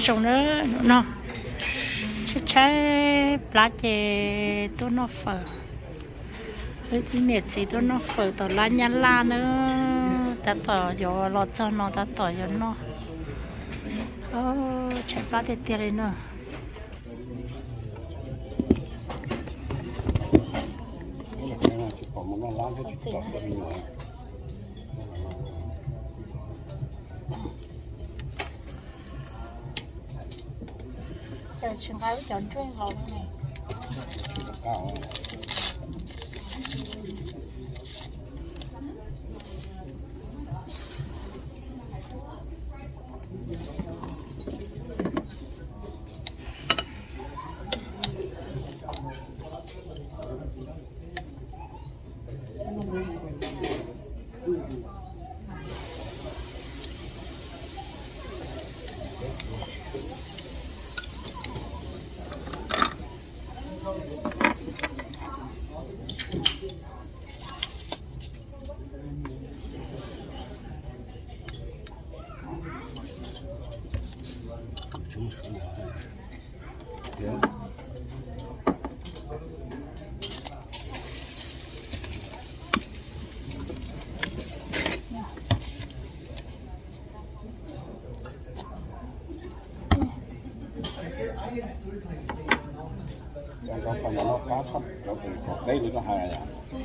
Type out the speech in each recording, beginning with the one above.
Tsoom na, no tshaib tshaib plab ces tuaj noj fawm. Wb ib niam txiv tuaj noj fawm tom lab Nyab Laj na, tab tom yuav los txog no tab tom yuav noj. Tshaib plab tiag tiag li na. Cas tsis nqa wb cov nruj los ne?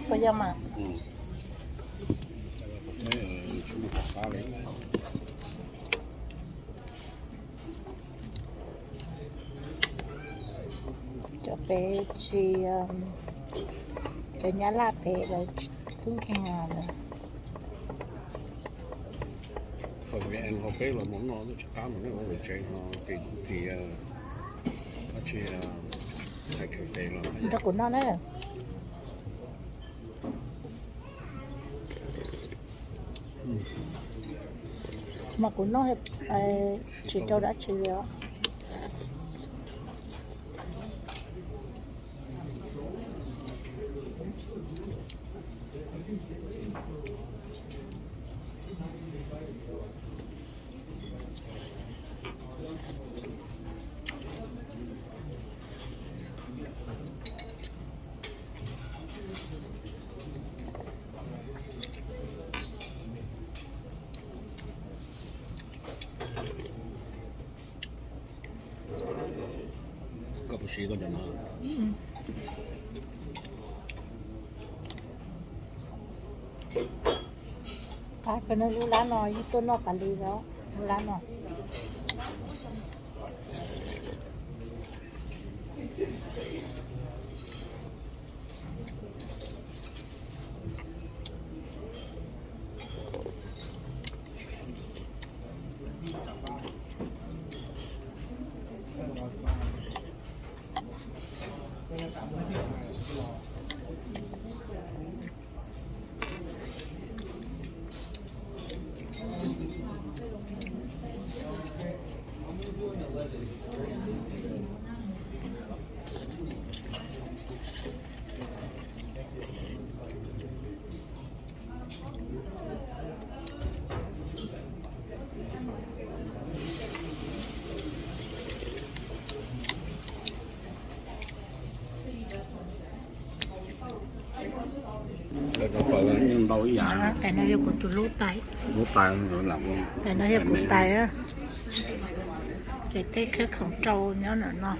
Puas yog mas? Cov pem tsis, cov Nyab Laj pem lawv tub nkeeg lawm. Fawm Vietnam hauv peb los mus noj twb tsis qab, mus noj ua tsev no ces kuv tias dab tsi, hais cafe los nrog kuv noj na. Mas kuv noj tsis rau dab tsi li os. Koj puas siv koj cov no? Qab kawg na, lub lab no yeej tuaj noj tas li os, lub lab no. Tais no yog kuv tus lub tais. Tais no yog kuv tais. Ces tej khawb khoom rau nyob ntawm no.